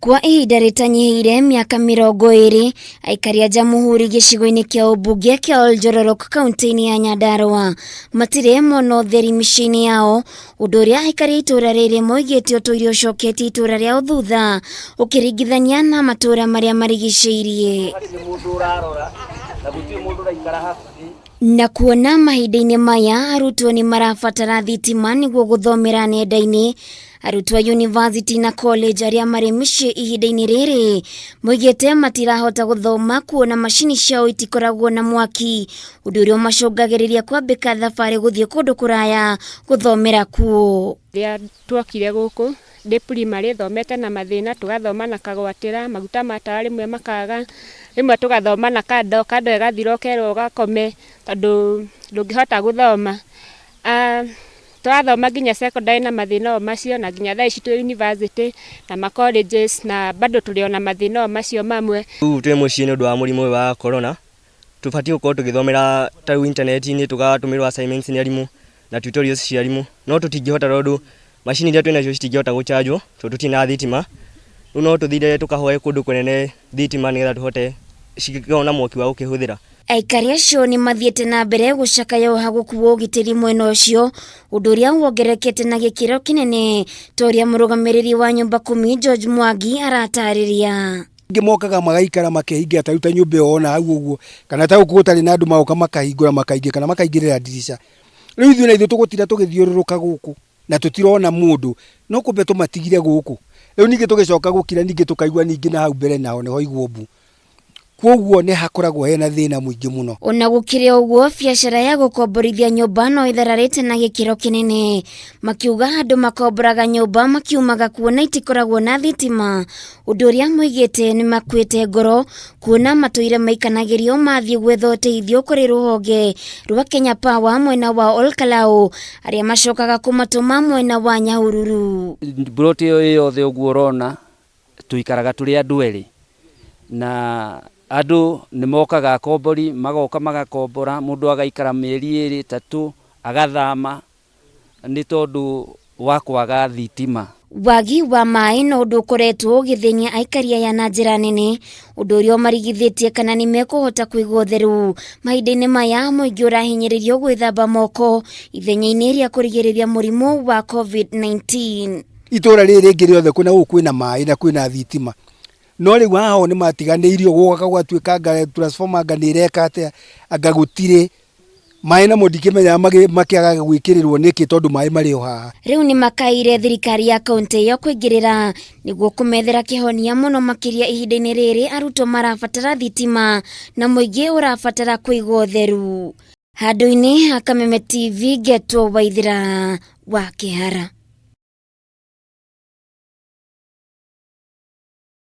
Kwa ihinda rĩtanyihĩire mĩaka 20, aikari a Jamhuri gĩcigo-inĩ kĩa ũmbunge kĩa Oljororok kaunti-inĩ ya Nyandarua matirĩ mona ũtheri mĩciĩ-inĩ yao, ũndũ ũrĩa aikari a itũũra rĩrĩ moigĩte ũtũire ũcoketie itũũra rĩao thutha ũkĩringithania na matũũra marĩa marigicĩirie. Na kuona mahinda-inĩ maya arutwo nĩ marabatara thitima nĩguo gũthomera nenda-inĩ, arutwo a university na college arĩa marĩ mĩciĩ ihinda-inĩ rĩrĩ moigĩte matirahota gũthoma kuona macini ciao itikoragwo na mwaki, ũndũ ũrĩa ũmacũngagĩrĩria kwambĩka thabarĩ gũthiĩ kũndũ kũraya gũthomera kuo. Rĩrĩa twokire gũkũ ndĩ primary thomete na mathĩna, tũgathoma na kagwatĩra, maguta ma tawa rĩmwe makaga, rĩmwe tũgathoma na kando, kando ĩgathira ũkerwo ũgakome tondũ ndũngĩhota gũthoma. Tũrathoma nginya secondary na mathĩna o macio na nginya thaa ici twĩ university na ma colleges na bado tũrĩ o na mathĩna o macio mamwe. Rĩu twĩ mũciĩ nĩ ũndũ wa mũrimũ ũyũ wa corona, tũbatiĩ gũkorwo tũgĩthomera ta rĩu intaneti-inĩ tũgatũmĩrwo assignments nĩ arimũ na tutorials cia arimũ, no tũtingĩhota tondũ macini iria twĩnacio citingĩhota gũchanjwo tondũ tũtirĩ na thitima, rĩu no tũthire tũkahoe kũndũ kũnene thitima nĩgetha tũhote cikorwo na mwaki wa gũkĩhũthĩra. Aikari acio nĩ mathiĩte na mbere gũcakaya ũhagũku wa ũgitĩri mwena ũcio, ũndũ ũrĩa wongererekete na gĩkĩro kĩnene ta ũrĩa mũrũgamĩrĩri wa nyũmba kumi George Mwangi aratarĩria. Angĩ mokaga magaikara makehingira ta rĩu ta nyũmba ĩyo wona hau ũguo, kana ta gũkũ gũtarĩ na andũ magoka makahingũra makaingĩra kana makaingĩrĩra ndirica. Rĩu ithuĩ na ithuĩ tũgũtinda tũgĩthiũrũrũka gũkũ na tũtirona mũndũ, no kumbe tũmatigire gũkũ. Rĩu ningĩ tũgĩcoka gũkira ningĩ tũkaigua ningĩ na hau mbere naho nĩhoigwo mbu. Kwoguo nĩ hakoragwo hena thĩna mũingĩ mũno. Ona gũkĩrĩ ũguo, biacara ya gũkomborithia nyũmba no ĩthararĩte na gĩkĩro kĩnene. Makiuga andũ makomboraga nyũmba makiumaga kuona itikoragwo na thitima, ũndũ ũrĩa moigĩte nĩ makuĩte ngoro kuona matũire maikanagĩrio mathiĩ gwetha ũteithio kũrĩ rũhonge rwa Kenya Power mwena wa Olkalau, arĩa macokaga kũmatũma mwena wa Nyahururu. Mburoti ĩyo ĩ yothe ũguo ũrona tũikaraga tũrĩ andũ erĩ, na andũ nĩ mokaga akombori, magoka magakombora, mũndũ agaikara mĩeri ĩrĩ ĩtatũ agathama nĩ tondũ wa kwaga thitima. Wagi wa maĩ no ũndũ ũkoretwo ũgĩthĩnia aikari aya na njĩra nene, ũndũ ũrĩa ũmarigithĩtie kana nĩ mekũhota kũiga ũtheru. Mahinda-inĩ maya mũingĩ ũrahinyĩrĩrio gwĩthamba moko ithenya-inĩ rĩa kũrigĩrĩria mũrimũ wa COVID-19. Itũra rĩrĩ rĩngĩ rĩothe kwĩna gũkũ kwĩna maĩ na kwĩna thitima, no rĩu haha ho nĩ matiganĩirio gũgoka gũgatuĩka anga transformer anga nĩ ĩreka atĩa, anga gũtirĩ. Maĩ namo ndikĩmenyaga makĩagaga gwĩkĩrĩrwo nĩkĩ tondũ maĩ marĩ o haha. Rĩu nĩ makaire thirikari ya kaunti ĩyo kũingĩrĩra nĩguo kũmethera kĩhonia mũno makĩria ihinda-inĩ rĩrĩ arutwo marabatara thitima na mũingĩ ũrabatara kũigwo ũtheru. Handũ-inĩ ha Kameme TV ngetwo Waithĩra wa Kĩhara.